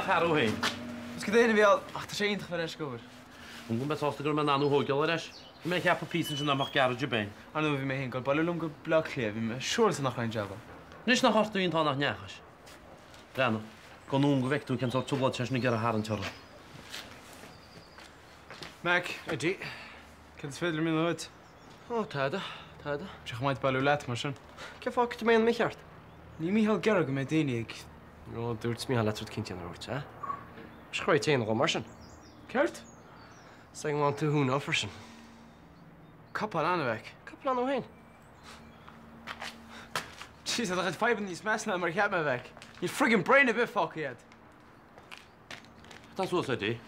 fear ó shin. Is cad é a Mhícheáil, ach tá sé iontach bheith ar ais ag obair. An mbeidh mé sásta go raibh mé in ann thú a thógáil ar ais? Bhí mé ag ceapadh píosa ansin nach mbeadh garage ar bith ann. Ar ndóigh bhí mé féin ag dul baile liom go Bleá Cliath, bhí mé siúráilte nach raibh aon jab ann. Anois nach ort a bhí an t-ádh nach ndeachais. Breathnaigh, gabh anonn go bhfeice tú cén sórt trioblóid sé sin ag iarraidh a tharraingt orthu. Mac, Eddie, cad is féidir liom a dhéanamh duit? Ó, tada, tada. Sé chomh maith bailiú leat, mar sin. Cén fáth go mbeidh an mícheart? Níl Mícheál ag iarraidh go mbeidh daoine ag. Ó, dúirt Mícheál leat rud cinnte nár dhúirt, eh? Is chroí téann dhom mar sin. Céard? Is ag an bhfuil tú thú ná freisin. Capall ann, a mheic. Capall ann ó shin. Jeez, tá do chuid fadhbanna níos measa ná mar a cheap mé, a mheic. Níl friggin' brain ar bith fágtha agat. Tá suas, Eddie.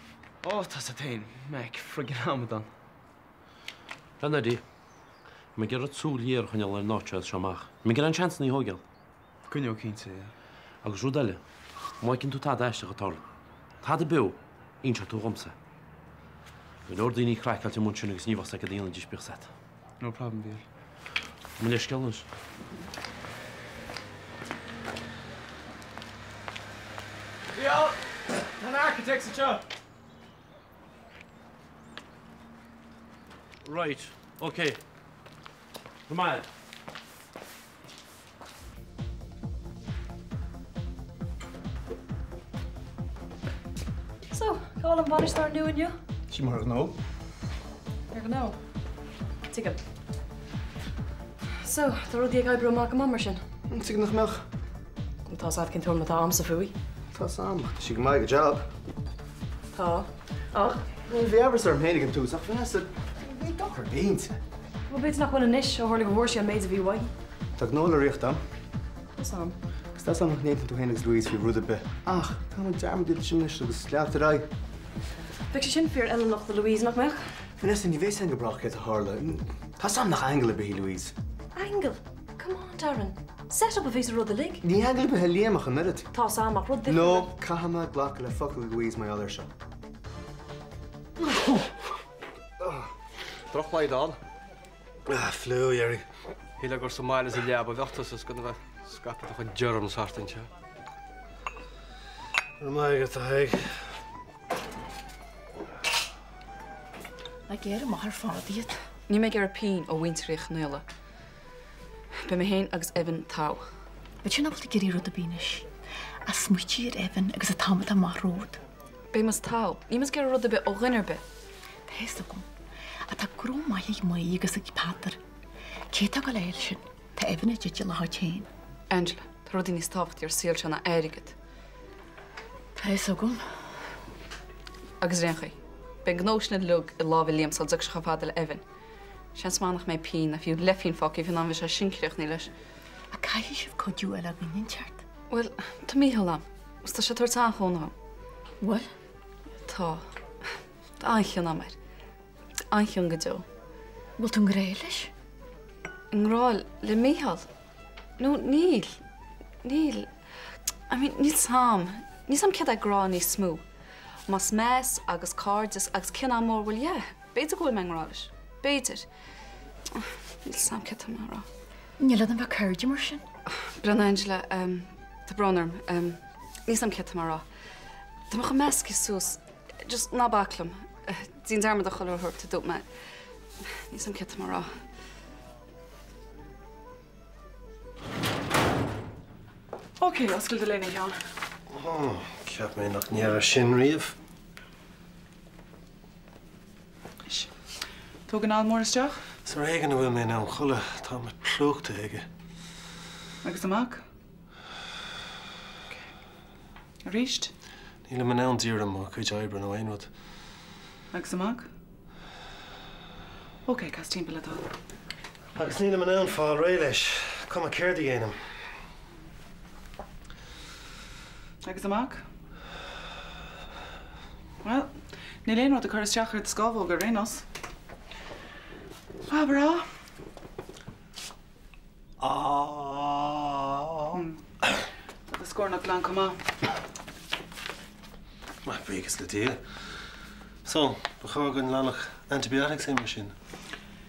Ó, tá sa féin, meic, friggin' amadán. Breathnaigh, Eddie. Tá mé ag iarraidh súil ghéar a choinneáil ar an áit seo as seo amach. Tá mé ag iarraidh aon seansanna a thóigeáil. Coinneoidh cinnte, yeah. Agus rud eile, má fheiceann tú tada aisteach ag tarlú, tada beo, inseoidh tú dhomsa. Go leor daoine craiceáilte amuigh ansin agus ní bheadh 's acu cad a dhéanfaidís bíodh 's agat. No problem, Mhícheáil. Mo leithscéal anois. Mhícheál, tá na architects anseo. Right, ok. Go maith. So, cá bhfuil an bainisteoir nua inniu? Sí mar ghnó. Ar ghnó? Tuigim. So, tá rudaí ag oibriú amach go maith mar sin? Tuige nach mbeadh. Tá 's agat cén tuairim atá a'msa fúithi. Tá 's a'm, ach tá sí go maith ag a job. Tá. Ach? Bhí amhras orm féin ag an tús, ach Vanessa, níl dochar ar bith inti. Bhuel, b'fhéidir nach bhfuil anois, ó tharla go bhfuair sí an méid a bhí uaithi. Tá gnó le ritheacht a'm. Tá 's a'm. Agus tá 's a'm nach n-aontaíonn tú féin agus Louise faoi rud ar bith, ach tá an dearmad déanta sin anois agus leanfaidh ar aghaidh. Bheadh sé sin fíor-fheiliúnach do Louise, nach mbeadh? Vanessa, ní bheidh 's a'inn go brách céard a tharla. Tá 's a'm nach aingeal ar bith í Louise. Aingeal? Come on, Darren. Set-up a bhí sa rud uilig. Ní haingeal ar bith é Liam ach an oiread. Tá 's a'm, ach rud difriúil. No, caithfidh mé glacadh le focal Louise mar gheall air seo. Drochshlaghdán. Ah, fliú, Jerry. Shílfeá gur sa mbaile sa leaba a bheadh tusa is gan a bheith ag scaipeadh do chuid germs thart anseo. Go raibh maith agat, a Thaidhg. Ná gearr amach ar fad iad. Níl mé ag iarraidh pingin ó mhuintir Uí Chonaola. Beidh mé féin agus Evan togha. Bheadh sin ábalta ag iarraidh rud ar bith anois. Ach smaoitigh ar Evan agus an t-am atá amach romhat. Beidh muid togha. Níl muid ag iarraidh rud ar bith ó dhuine ar bith. Tá fhios agam. Ach tá gnó maith ag Maí agus ag Peadar. Cé atá ag dul a fháil sin? Tá Evan i dteideal a chuid féin. Angela, tá rudaí níos tábhachtaí ar saol seo ná airgead. Tá fhios agam. Agus ar aon chaoi, beidh an gnó sin uilig i lámha Liam sula dtiocfaidh sé chomh fada le Evan. Seans maith nach mbeidh pingin ná fiú leithphingin fágtha faoin am a bheidh sé sin críochnaithe leis. Ach caithfidh sibh cuidiú eile againn, inteacht. Bhuel, tá Mícheál a'm. Agus tá sé ag tabhairt an-chúnamh dhom. Bhfuil? Tá. Tá an-chion a'm air. An-chion go deo. Bhfuil tú i ngrá leis? I ngrá le Mícheál? No, níl. Níl. I mean, níl 's a'm. Níl 's a'm céard é grá níos mó. Más meas agus cairdeas agus cion a'm mór, bhuel, yeah. B'fhéidir go bhfuil mé i ngrá leis. B'fhéidir. Níl 's a'm céard tá mé a rá. Níl ann ach cairde mar sin. Breathnaigh Angela, tá brón orm. Níl 's a'm céard tá mé a rá. Tá mé chomh measctha suas. Just ná bac liom. Déan dearmad ar chuile shórt a dúirt mé. Níl 's a'm céard tá mé a rá. Ok, oscail do léine, a Sheáin. Cheap mé nach ndéarfá sin riamh. Anois, tóg anáil mhór isteach. Is ar éigean a bhfuil mé in ann codladh, tá mé plúchta aige. Agus amach. Ok. Arís. Nílim in ann díriú ar mo chuid oibre nó aon rud. Agus amach. Ok, cas timpeall le do thoil. Agus nílim in ann fáil réidh leis, cuma céard a dhéanaim. Agus amach. Bhuel, níl aon rud ag cur isteach ar do scamhóga ar aon nós. Abair á. Á. Tá do scornach glan chomh maith. Maith, buíochas le Dia. So, ba chóir go nglanfadh antibiotics é mar sin.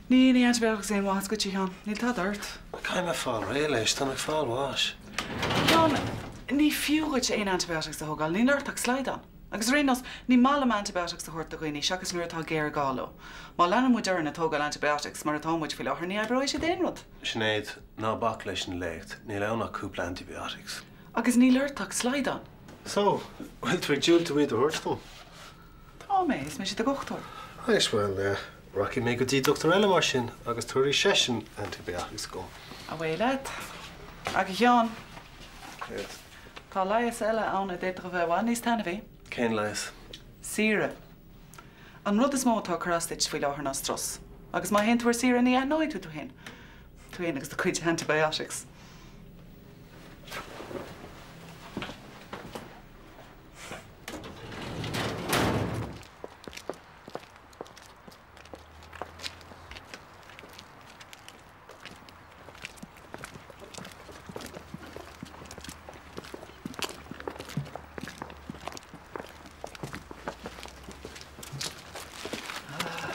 Ní, ní antibiotics aon mhaitheas duit, a Sheáin. Níl tada ort. Caithfidh mé fáil réidh leis, tá mé ag fáil bháis. Sheáin, Ní fiú dhuit aon antibiotics a thógáil, níl ort ach slaghdán. Agus ar aon nós, ní maith liom antibiotics a thabhairt do dhaoine seachas nuair atá géarghá leo. Má leanann muid orainn ag tógáil antibiotics mar atá muid faoi láthair, ní oibreoidh siad aon rud. Sinéad, ná bac leis an léacht, níl ann ach cúpla antibiotics. Agus níl ort ach slaghdán. So, bhfuil tú ag diúltú iad a thabhairt dom? Tá mé, is mise do dhochtúir. Right, bhuel, rachaidh mé go dtí dochtúir eile mar sin agus tabharfaidh seisean antibiotics dhom. Away leat. Ach a Sheáin. Céard? Tá leigheas eile ann a d'fhéadfadh a bheith i bhfad níos taitneamhaí. Cén leigheas? Saoire. An rud is mó atá ag cur as duit faoi láthair ná strus. Agus má théann tú ar saoire ní aithneoidh tú tú féin. Tú féin agus do chuid antibiotics.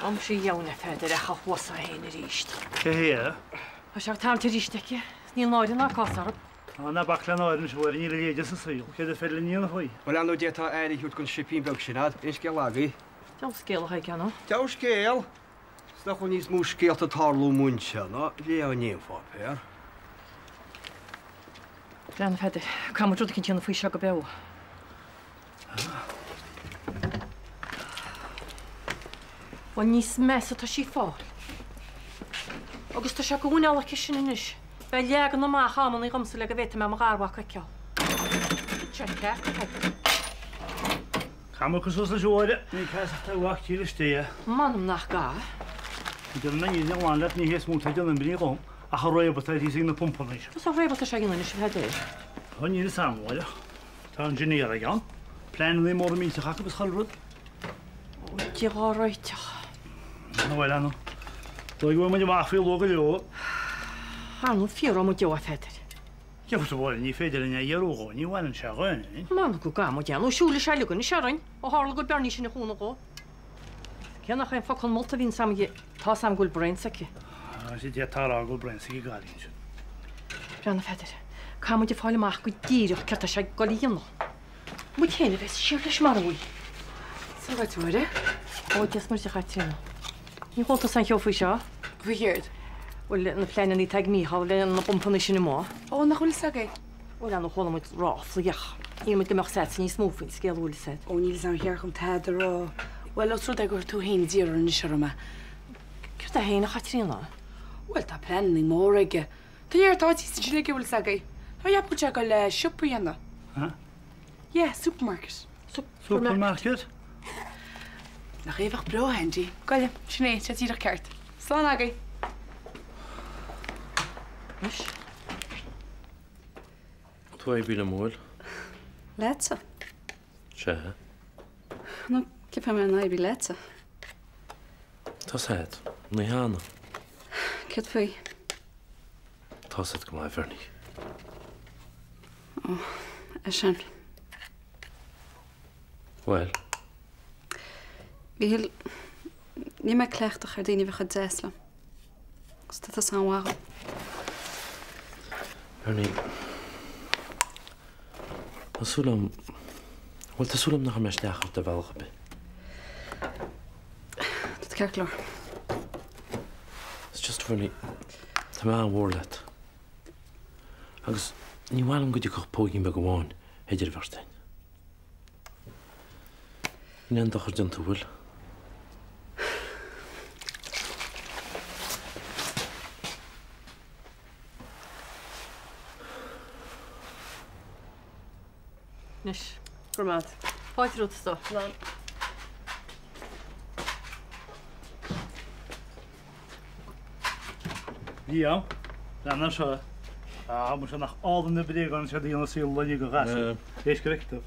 Aimsigh dheamhan a Pheadair ach a thuas é féin arís. Cé hé é? Tá sé ag tarraingt arís aici. Níl náire ná cás orthu. Á, ná bac le náire anois, a Mháire, níl a leithéid sa saol. Céard is féidir linn a dhéanamh faoi? Bhuel, ar ndóigh, d'fhéadfá aire a thabhairt don sipín beag sin, a'd. Aon scéal agaibh? Deabhal scéal a thaidhg ann. Deabhal scéal? Is nach bhfuil níos mó scéalta ag tarlú amuigh anseo ná léamh in aon pháipéar. Lean, a Pheadair. Caithfidh muid rud eicínt a dhéanamh faoi seo go beo. Bhuel, níos measa atá sí ag fáil. Agus tá sé á gcoinneáil aici sin anois. Bheith ag leagan amach amannaí dhomsa le go bhféadfaidh mé mo gharmhac a fheiceáil. Thit sé ceart, a Pheadair. Caithfidh mé cur suas leis a Mháire, ní ceart do mhac tíre istigh é. M'anam nach gcaithfidh. Déanfaidh mé an fhírinne ghlan leat, ní hé is mó atá ag déanamh imní dhom ach an réabadh atá thíos ag na pumpanna seo. Is an réabadh atá sé a dhéanamh anois a Pheadair. Ó níl fhios a'm, a Mháire. Tá engineer ag ann. Pleananna móra millteacha acu is chuile rud. Ó Dia dhár réiteach. Ná bhuel, Anna. Dóigh go bhfuil muid amach faoi luath go leor. Ar ndóigh fiafróidh muid dó, a Pheadair. Cé a Mháire, ní féidir linn é a fhiafraí dhó, ní bhaineann sé dhúinn. M'anam go gcaithfidh muid é, nó siúlfaidh sé uilig anois orainn, ó tharla go bhfuil Bernie sin ina chúnamh dhó. Cé nach é an focal molta a bhíonns a'm dhi, tá's a'm go bhfuil braon s'aici. Á, is d'fhéadfá a rá go bhfuil braon s'aici an gcailín sin. Breathnaigh, a Pheadair, caithfidh muid a fáil amach go díreach céard tá sé ag goil a dhéanamh. Muid féin a bheas siar leis mar a bhí. Sea a Mháire. Ó, Dia is Muire duit, a Chaitríona. Níor chuala tusa aon cheo faoi seo? Faoi chéard? Bhuel, na pleananna atá ag Mícheál le na pumpanna sin amuigh. Ó, nach bhfuil fhios agaibh? Bhuel, ar ndóigh chuala muid ráflaí ach shíl muid go mbeadh fhios a'dsa níos mó faoin scéal, bhfuil fhios a'd. Ó, níl fhios a'm ar cheart dhom tada a rá. Bhuel, ós rud é gur tú féin a d'iarr anois orm é. Céard é féin, a Chaitríona? Bhuel, tá pleananna móra aige. Tá neart áit thíos ansin aige, bhfuil fhios agaibh. Tá cheap muid sé ag goil le siopa a dhéanamh. Huh? Yeah, supermarket. Supermarket? Nach é a bheadh breá, Andy? Goile, sin é, tá díreach ceart. Slán agaibh! Anois. Tú ag oibriú liom, an bhfuil? Leatsa? Sea. Nó cén fáth a mbeinn ag oibriú leatsa? Tá's a'd, ní hannamh. Céard faoi? Tá's a'd go maith, a Bhernie. Ó, é sin. Bhuel? Mhíchíl, níl mé cleachtach ar daoine a bheith chomh deas liom. Agus tá tusa an-mhaith dhom. Bernie, tá súil agam, bhuel, tá súil agam nach mbeidh isteach ort ar bhealach ar bith. Tá tú ceart go leor. It's just Bernie, tá mé an-mhór leat. Agus ní mhaith liom go dtiocfadh póigín beag amháin idir an bheirt againn. Níl aon dochar déanta, bhfuil? Anois, go raibh maith agat. Fáilte romhat is dóigh. Slán. Liam, lean anseo. Á, muise nach álainn na bréagáin seo a dhéanamh saol lae go ghasúr. Éist go bhfeicfidh tú.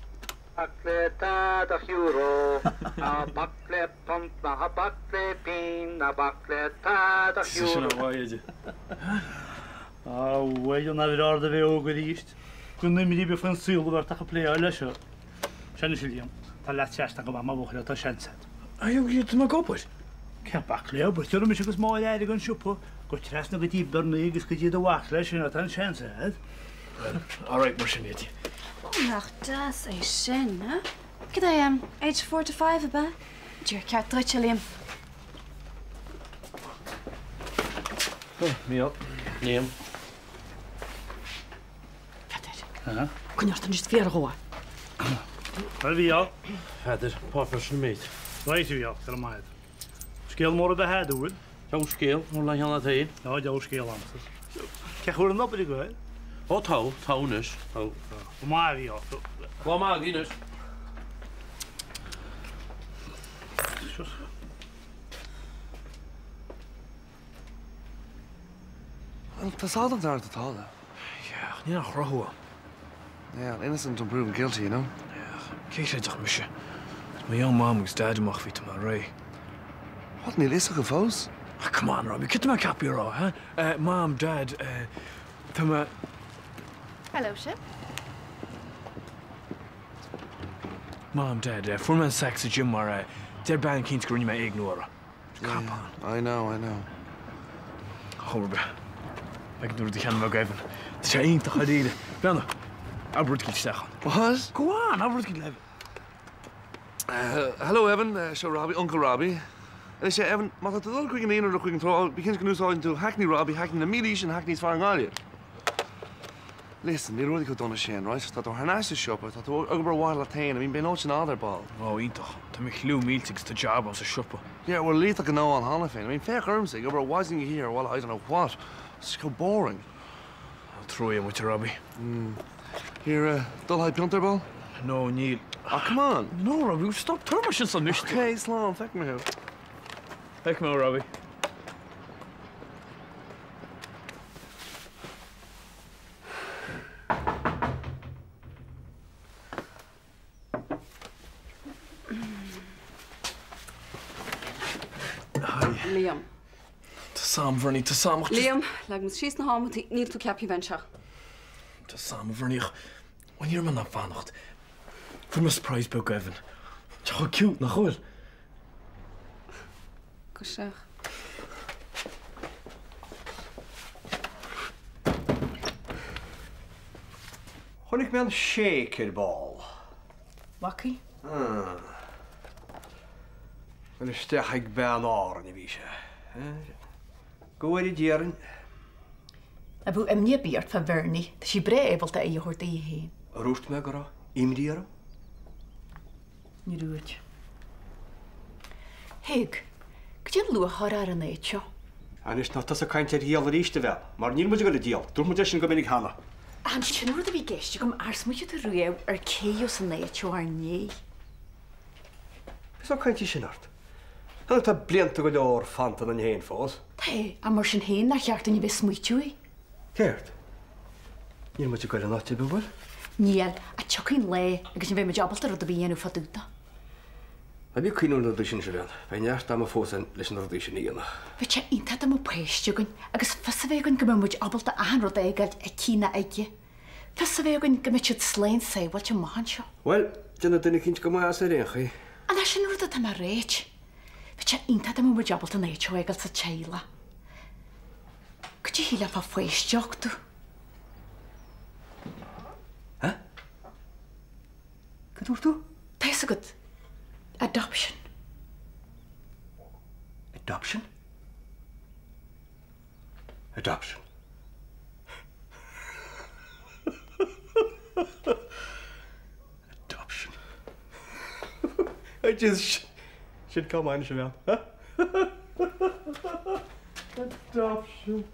Bac le tada euro, ná bac le punt, ná bac le pingin, ná bac le tada Sin euro. an mhaith, Á, bhuel, an aimhir ard a bheith óg arís. Go n-imní bith faoin saol a bheith ort ach ag pléáil leis seo. Sea anois, a Liam, tá leat trasna go maith, mar bhuachaill, tá seans agat. Tá mé ag obair. Cén bac le obair? Tiocfaidh mise agus Máire air an siopa, go trasna go dtí Bernie agus go dtí do mhac leis sin, tá an seans agat. Well, all right, mar sin, Eddie. Ó, nach deas é sin, huh? Cad é, em, age 4 to 5, ab ea? Díreach ceart duit, a Liam. Mícheál. Liam. Peadar. Coinnigh ort anois is féar dhó. Bhuel, a Mhícheáil. Peadar, páipéar sin méid. Right, a Mhícheáil, go raibh maith agat. Scéal mór ar bith agat, an bhfuil? Dea-scéal, mura leath cheann leat féin. Á, dea-scéal a'msa. Cén chaoi a bhfuil an obair ag goil? Ó, tá, tá anois, tá. Go maith, a Mhícheáil. Lá maith agaibh anois. Bhuel, tá a fhios a'd an rud atá ann. Yeah, ach níl aon chruthú ann. Yeah, innocent until proven guilty, you know? Yeah, cé chreidfeadh mise? Má gheobhann Mam agus Dad amach bhí tú mar réidh. What, níl fhios acu fós? Ah, come on, Robbie, cad tá mé ceaptha a rá, huh? Eh, Mam, Dad, eh, tá mé. Hello, sibh. Mam, Dad, eh, fuair mé an sack sa gym mar, eh, deir bean eicínt go rinne mé éigniú uirthi. Cop on. I know, I know. Chor ar bith. Beidh an rud a cheannaigh mé go Evan. Tá sé iontach dáiríre. Breathnaigh. Abair rud eicínt isteach ann. What? Go on, abair rud eicínt le Evan. Hello Evan, seo Robbie, Uncle Robbie. Anois Evan, má tá tú ag dul chuig an naíonra nó chuig an trá, bí cinnte go n-úsáideann tú hackney Robbie, hackney na mílaoise an hackney is fearr i nGaillimh. Listen, níl rudaí chomh dona sin, right? Tá tú thar n-ais sa siopa, tá tú ag obair ar mhaithe leat féin, I mean, beidh an áit sin a'd ar ball. Ó, iontach. Tá mo chliú millte agus tá jab agam sa siopa. Yeah, bhuel, tá gnó ann cheana féin. I mean, féach ormsa, ag obair ó mhaidin go hoíche ar mhaithe le I don't know what. It's chomh boring. Ó, truaighe muid, a Robbie. Here, dul le haghaidh pionta ar ball? No, níl. Ah, come on! No, Robbie, stop, tabhair mar sin san miste. Okay, slán, feicfidh mé thú. Feicfidh mé, Robbie. Liam. Tá sam, Bhernie, tá sam. Liam, leag muid síos na hámataí, níl tú ceaptha bheith anseo. Tá sam, Bhernie, ach bhuel ní raibh mé in ann fanacht. Fuair mé surprise beag Evan. Tá chomh cute, nach bhfuil? Go isteach. Chonaic mé an Sheik ar ball. Bhfacaidh? Ah. Bhuel isteach ag bean Árainn a bhí sé. Go bhfóire Dia orainn. Ná bíodh imní ar bith ort fá Bhernie, tá sí breá ábalta aghaidh a thabhairt uirthi féin. Ar dhúirt mé go raibh imní orm? Ní dúirt. Thig. Cad é an luacháil ar an áit seo? Anois ná tosaigh ag caint ar dhíol arís, a bhean, mar níl muid ag dul a díol. Dúirt muid é sin go minic cheana. An sin an rud a bhí i gceist agam, ar smaointigh tú riamh ar cé a gheobhas an áit seo ár ndiaidh? Cén sórt caint í sin ort? An tá blianta go leor fanta ionainn féin fós? Tá, ach mar sin féin, nár cheart dúinn a bheith ag smaoitiú air? Céard? Níl muid ag goil in áit ar bith, an bhfuil? Níl, ach tiocfaidh an lá agus ní bheidh muid ábalta rud ar bith a dhéanamh fá dtaobh de. Ná bí ag cuimhniú ar na rudaí sin, a bhean. Beidh neart ama fós againn leis na rudaí sin a dhéanamh. Bheadh sé iontach dá mbeadh páiste againn agus fios a bheith againn go mbeadh muid ábalta achan rud a fhágáil aici nó aige. Fios a bheith againn go mbeadh siad slán sábháilte amach anseo. Bhuel, déanfaidh duine eicínt go maith as ar aon chaoi. An é sin an rud atá mé a ráit? Bheadh sé iontach dá mbeadh muid ábalta an áit seo a fhágáil sa teaghlach. Cad é a shílfeá fá pháiste a uchtú? Hah? Cad dúirt tú? Tá fhios agat. Adoption. Adoption? Adoption. Adoption. I just sin cá maith sin bhean. Adoption.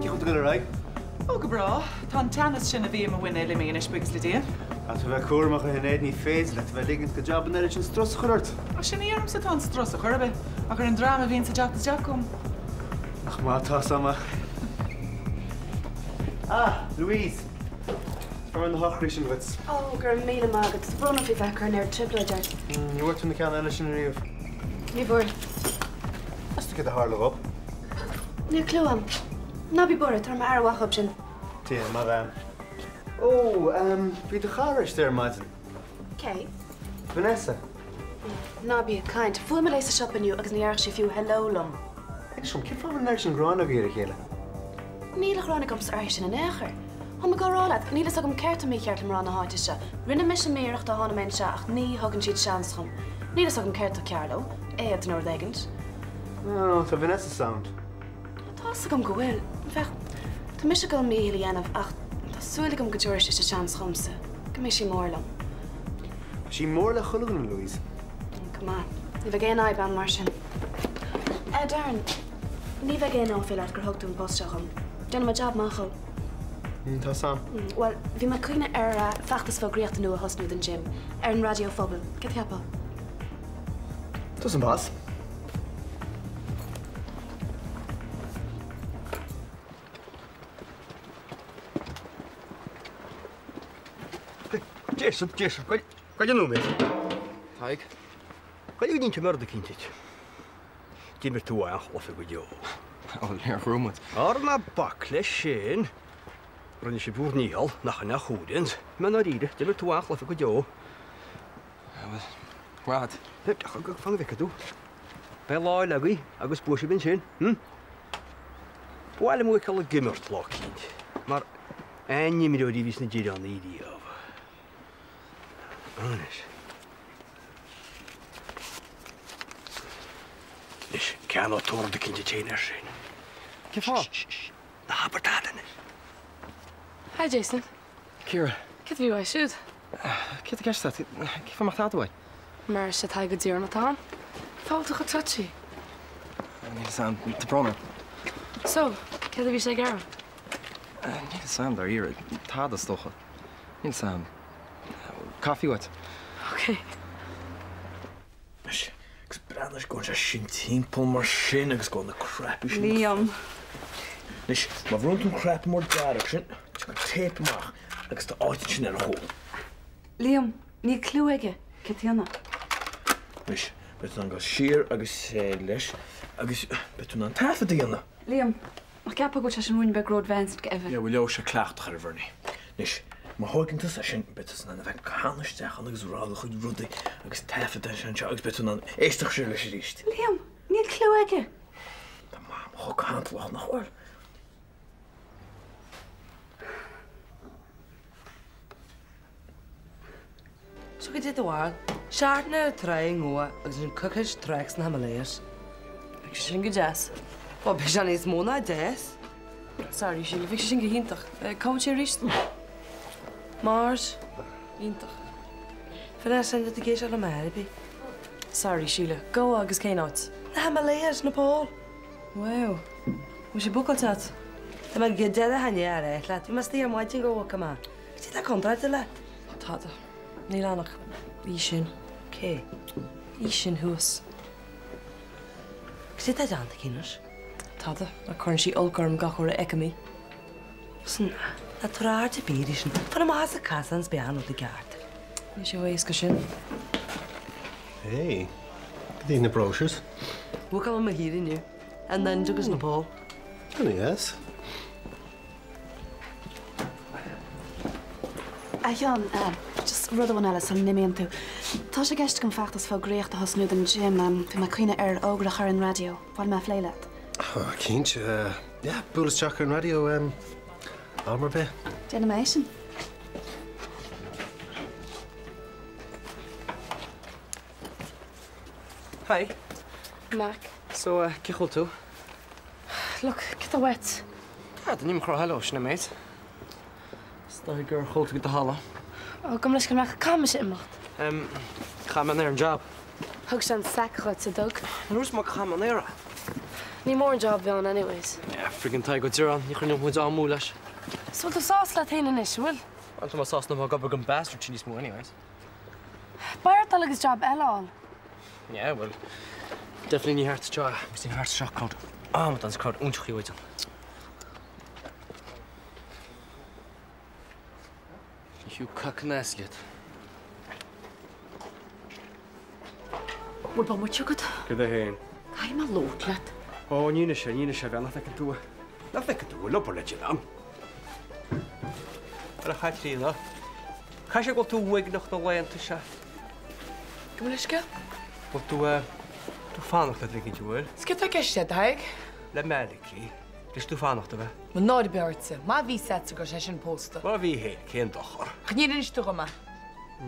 Cén chaoi a bhfuil tú ag dul ar aghaidh? Ó, go breá. Tá an teannas sin a bhí i mo mhuinéal imithe anois, buíochas le Dia. Caithfidh tú a bheith cúramach, a Shinéad, ní féidir leat a bheith ag ligint do jab an oiread sin strus a chur ort. Ach sin ní ormsa atá an strus a chor ar bith, ach ar an dream a bhíonns ag teacht isteach chugam. Nach maith atá 's agam. Ah, Louise! Fuair mé na heochraí sin dhuit. Ó, go raibh míle maith agat. Tá brón orm faoi bheith ag cur an oiread trioblóid ort. Ní bhfuair tú na ceanna eile sin ariamh. Ní bhfuair. Meas tú céard a tharla dhób? Níl clue a'm. Ná bí buartha, tabharfaidh mé aire mhaith dhób sin. Dia, maith bhean. Ó, bhí do chara istigh ar maidin. Cé? Vanessa. Ná bí ag caint. Bhuail mé léi sa siopa inniu agus ní dhéarfadh sí fiú hello liom. Inis dom, cén fáth a bhfuil an oiread sin gráin agaibh ar a chéile? Níl a ghráin agamsa uirthi sin in aon chor. Tá mé ag rá leat, níl fhios agam céard tá mícheart le mná na háite seo. Rinne mise m'iarracht ó tháinig mé anseo ach ní thugann siad seans dhom. Níl fhios agam céard tá cearr leo. Éad nó rud éigint. No, tá Vanessa sound. Tá fhios agam go bhfuil. Féach, tá mise ag dul mo dhícheall a dhéanamh ach tá súil agam go dtabharfaidh sise seans dhomsa, go mbeidh sí mór liom. Tá sí mór le chuile dhuine, Louise. Go maith. Ní bheidh aon fhadhb ann mar sin. Eh, Darren, ní bheidh aon áiféala ort gur thug tú an post seo dhom. Déanfaidh mé jab maith dhó. Tá 's a'm. Bhuel, bhí mé ag cuimhneamh ar feachtas fógraíochta nua a thosnú don gym, ar an raidió phobail. Céard a cheapfá? Tusa an boss. Jason, Jason, gabh i leith nóiméad. Tadhg. Gabh i leith go n-inseoidh mé rud eicínt duit. D'imir tú an-chluiche go deo. Ó, níor bhuaigh muid. Ara ná bac leis sin. Rinne sibh bhur ndícheall, nach in a Hooligans? I ndáiríre, d'imir tú an-chluiche go deo. Bhuel, rad. Fan go bhfeicfidh tú. Beidh lá eile agaibh agus buafaidh sibh ansin, hm? Ba mhaith liom thú a fheiceáil ag imirt lá eicínt, mar an-imreoirí a bhí sna Direánaigh riamh. Anois. Anois, ceannóidh tú rud eicínt duit féin ar sin. Cén fáth? Ná habair tada anois. Hi Jason. Ciara. Céard a bhí uait siúd? Céard atá i gceist agat? Cén fáth a mbeadh tada uaidh? Mar is é Tadhg Ó Direáin atá ann. Fág tú chomh touchy. Níl fhios a'm. Tá brón orm. So, céard a bhí sé ag iarraidh? Níl fhios a'm dáiríre. Tada is dócha. Níl fhios a'm. Caife uait? Ok. Anois, agus breathnaigh, gabhann sé sin timpeall mar sin agus gabhann na cnaipí sin. Liam. Anois, má bhrúnn tú an cnaipe mór dearg sin, tiocfaidh an téip amach agus tá áit ansin ar a chúl. Liam, níl cliú aige céard tá a dhéanamh. Anois, beidh tú in ann dul siar agus soir leis agus beidh tú in ann taifead a dhéanamh. Liam, Nach gceapfá go bhfuil sé sin ruainne beag ró-advanced do Evan? Yeah, bhuel, gheobhaidh sé cleachtadh air, a Bhernie. Anois, má thóigeann tusa é sin, beidh tusa in ann a bheith ag canadh isteach ann agus rá do chuid rudaí agus taifead é anseo agus beidh tú in ann éisteacht siar leis arís. Liam, níl cliú aige! Tá Mam chomh cantalach, nach bhfuil? So cad é do bharúil? Seachtain ar an trá i nGoa agus ansin coicís trek sna Himalayas. Bheadh sé sin go deas. Bhuel, beidh sé níos mó ná deas. Sorry, Síle, bheadh sé sin go hiontach. Cá bhfuil sé arís? Mars. Iontach. Vanessa, an ag éisteacht liom ar bith. Sorry, Síle. Goa agus cén áit? Na Himalayas, Nepal. Wow. Bhfuil sé bookáilte agat? Tá mé go deireadh an ar leat. Bhí mé istigh ar maidin go bhfaca mé. Cad é atá contráilte leat? Tada. Níl ann ach í sin. Cé? Í sin thuas. Cad é atá déanta aici anois? Tada. Ach cuireann sí olc orm gach uair a fheicim í. Sin ná tabhair aird ar bith uirthi sin. Fan amach as an casán is beidh achan rud i gceart. Níl sé chomh héasca sin. Hey, cad iad na brochures? Bhookáil mé mo shaoire inniu. An Ind agus Nepal. Ana dheas. A Sheáin, just rud amháin eile sula n-imíonn tú. Tá sé i gceist agam feachtas fógraíochta a thosnú don gym. Bhí mé ag cuimhneamh ar fhógra a chur ar an raidió. Ba mhaith liom é a phlé leat. Cinnte. Yeah, buail isteach ar an raidió am ar bith. Déanfaidh mé é sin. Hi. Mac. So, cén chaoi a bhfuil tú? Look, cad tá uait? Tada, níl mé ag rá hello, sin é an méid. Is dóigh gur chodlail tú go do thalamh. Ó, gabh mo leithscéal Mac, caithfidh mise imeacht. Em, chaith mé an aer an job. Thug sé an sack dhuit, a dtug. An dúirt mé chaith mé an aer é. Ní mór an job a bhí ann anyways. Yeah, friggin' Tadhg Ó Direáin, ní choinneodh muid am amú leis. So bhfuil tú sásta leat féin anois, an bhfuil? Bhuel, tá mé sásta nach mbeidh ag obair don bastard sin níos mó anyways. Beidh ort dul agus job eile a fháil. Yeah, well, definitely ní thart anseo, agus ní thart seo crowd amadán is crowd iontach í uait ann. Ní fiú cac an ass leat. Bhfuil bomaite agat? Cad é féin? Caithfidh mé labhairt leat. Ó, ní anois é, ní anois é, a bhean, nach bhfeiceann tú, nach bhfeiceann tú, bhfuil obair le déanamh. Ar a Chaitríona. Caithfidh sé go bhfuil tú uaigneach na laethanta seo. Gabh mo leithscéal. Bhfuil tú, eh, tú fanacht le duine éicint, an bhfuil? Is céard atá i gceist agat, a Thaidhg? Le Malachy. Leis tú fanacht a bheith. Mo náire bheith ortsa, má bhí 's agat go raibh sé sin pósta. Má bhí féin, cén dochar? Ach níor inis tú dhom é.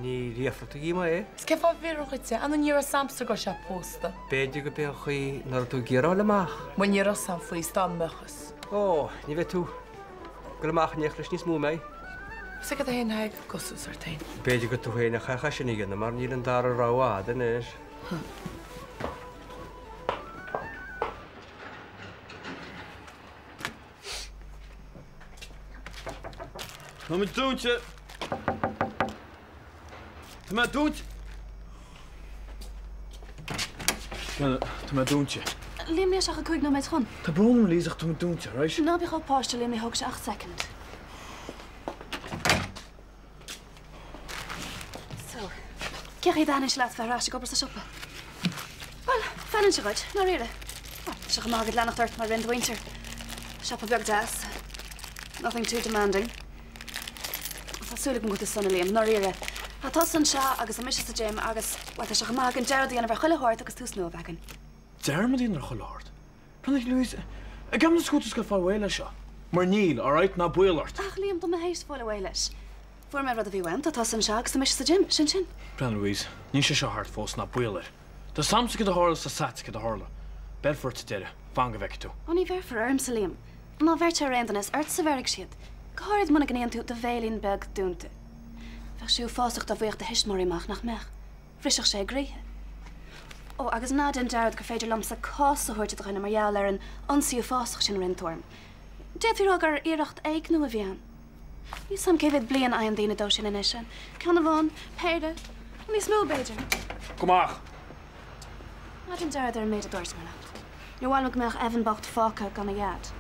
Níor fhiafraigh tú dhíom é. Is cén fáth a bhfiafróinn dhuit é? An ní raibh 's a'msa go raibh sé pósta. B'fhéidir go b'é an chaoi nach raibh tú ag iarraidh a fháil amach. Bhuel ní raibh 's a'm faoi is dá mbeadh fhios. Ó, ní bheidh tú ag dul amach in éineacht leis níos mó, an mbeidh? Is ag féin Thaidhg, gabh suas ort féin. B'fhéidir gur tú féin a chaithfeadh é sin a dhéanamh mar níl an dara rogha a'd anois. Tá mé dúnta. Tá mé dúnta. Tá mé dúnta. Liam, níl sé ach 5 nóiméad chun. Tá brón orm Louise ach tá mé dúnta, right? Ná bí chomh páistiúil, Liam, ní thógfaidh sé ach soicind. So, cén chaoi a dtaitníonn sé leat bheith ar ais ag obair sa siopa? Bhuel, feileann sé dhuit, ndáiríre. Tá sé chomh maith agat leanacht ort mar a rinne do mhuintir. Siopa beag deas. Nothing too demanding. Tá súil agam go bhfuil tú sona, Liam, ndáiríre. Tá tusa anseo agus tá mise sa gym agus, bhuel, tá sé chomh maith againn dearmad a dhéanamh ar chuile shórt agus tús nua a bheith againn. Dearmad a dhéanamh ar chuile shórt? Breathnaigh, Louise, an gceapann tú go bhfuil tú ag fáil réidh leis seo? Mar níl, alright? Ná baol ort. Ach, Liam, tá mé théis fáil réidh leis. Fuair mé an rud a bhí uaim, tá tusa anseo agus tá mise sa gym, sin sin. Breathnaigh, Louise, níl sé seo thart fós, ná baol air. Tá 's a'msa céard a tharla is tá 's a'dsa céard a tharla. Beirfear ort sa deireadh, fan go bhfeicfidh tú. Ó ní bhéarfar ormsa, Liam. Má bheirtear ar aon duine, is ortsa a bhéarfaidh siad. Go háirid muna gcoinníonn tú do bhéilín beag dúnta. Bheadh sé uafásach dá bhfaigheadh do thuismitheoirí amach, nach mbeadh? Bhrisfeadh sé a gcroíthe. Ó, agus ná déan dearmad gur féidir liomsa cás a thabhairt do dhuine mar gheall ar an ionsaí uafásach sin a rinne tú orm. D'fhéadfaí a rá gur iarracht éigniú a bhí ann. Níl 's a'm cé mhéad bliain a fhaigheann daoine dó sin anois. Ceann amháin? Péire? Nó níos mó, b'fhéidir. Gabh amach! Ná déan dearmad ar an méid a dúirt mé leat. Níor mhaith liom go mbeadh Evan bocht fágtha gan a dhaid.